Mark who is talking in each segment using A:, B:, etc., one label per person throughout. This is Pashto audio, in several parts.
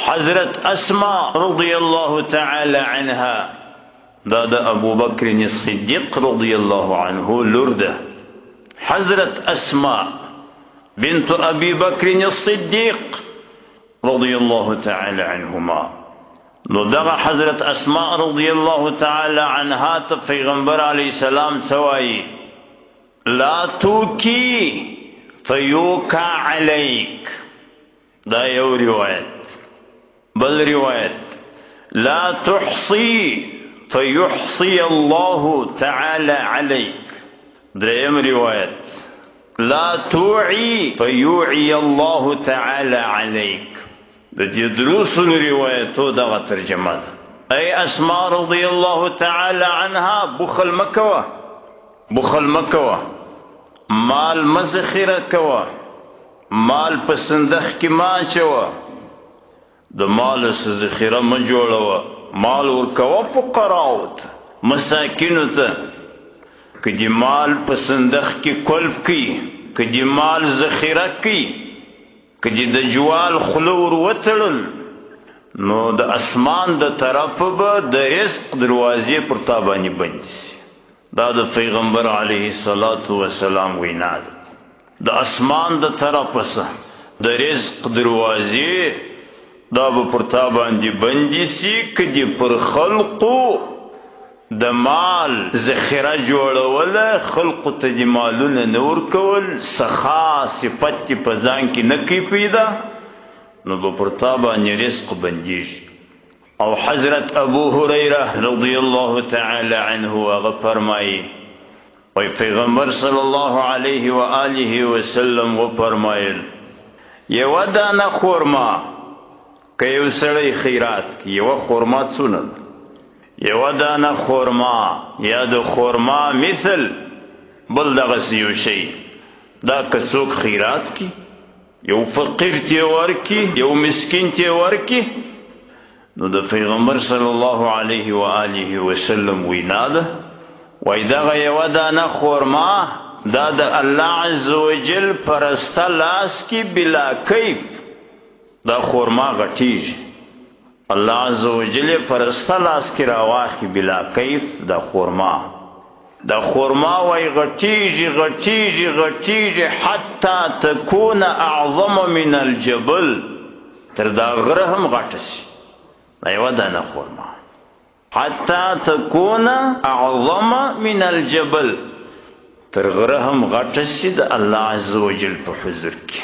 A: حضرت اسماء رضی الله تعالی عنها، دا د ابو بکر الصدیق رضی الله عنه لور ده. حضرت اسماء بنت ابي بکر الصدیق رضی الله تعالی عنهما. نو دغه حضرت اسماء رضی الله تعالی عنها ته پیغمبر علی السلام څه وایي؟ لا توکی فیوکا علیک. دا یو روایت. بل روایت: لا تحصي فيحصي الله تعالى عليك. دریم روایت: لا توعي فيوعي الله تعالى عليك. د دې درو سلو روایتو دغه ترجمه ده. ای اسماء رضی الله تعالی عنها، بخل مکوه، بخل مکوه، مال مه ذخیره کوه، مال په صندوق کې مه اچوه، د مال څه ذخیره مه جوړوه، مال ورکوه فقراو ته، مساکینو ته. که دې مال په صندوق کې کلف کوي، که دې مال ذخیره کوي، که دې د جوال خوله ور وتړل، نو د اسمان د طرفه به د رزق دروازې پر تا باندې بندې سي. دا د پیغمبر علیه الصلاة والسلام وینا ده. د اسمان د طرفه څه د رزق دروازې دا به پر تا باندې بندې سي، که دې پر خلقو د مال ذخیره جوړوله، خلقو ته دې مالونه نه ورکول، سخا صفت دې په ځان کې نه کوي پیدا، نو به پر تا باندې رزق بندیږي. او حضرت ابو هريره رضی الله تعالی عنه هغه فرمایي، وای پیغمبر صلی الله علیه و آله وسلم و فرمایل، یوه دانه خورما که یو سړی خیرات کی، یوه خورما څونه ده؟ یوه دانه خورما یا د خورما مثل بل دغسې یو شی، دا که څوک خیرات کی، یو فقیر ته ورکی، یو مسکین ته ورکی، نو د پیغمبر صلی الله علیه و آله وسلم وینا ده، وای دغه یوه دانه خورما دا د الله عز وجل پرسته لاس کې بلا کیف دا خورما غټیږي. الله عز وجل پرسته لاس کې راواخي بلا کیف دا خورما، دا خورما وای غټیږي غټیږي غټیږي حتی تکون اعظم من الجبل، تر دا غره هم غټه سي دا یوه دانه خورما، حتی تکون اعظم من الجبل، تر غره هم غټه سي د الله عز وجل په حضور کې.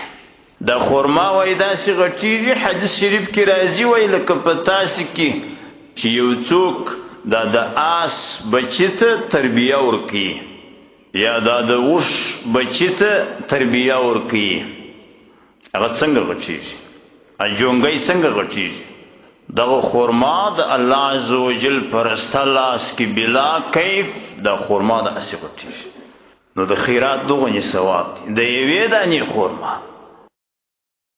A: دا خورما وای داسې غټیږي، حدیث شریف کې راځي، وای لکه په تاسې کې چې یو څوک دا د آس بچي ته تربیه ورکوي یا دا د اوښ بچي ته تربیه ورکوي، هغه څنګه غټیږي، جونګی څنګه غټیږي، دغه خورما د الله عز وجل پرسته لاس کې بلا کیف د خورما د اسې غټیږي. نو د خیرات دغونې ثواب دی د یوې دانې خورما.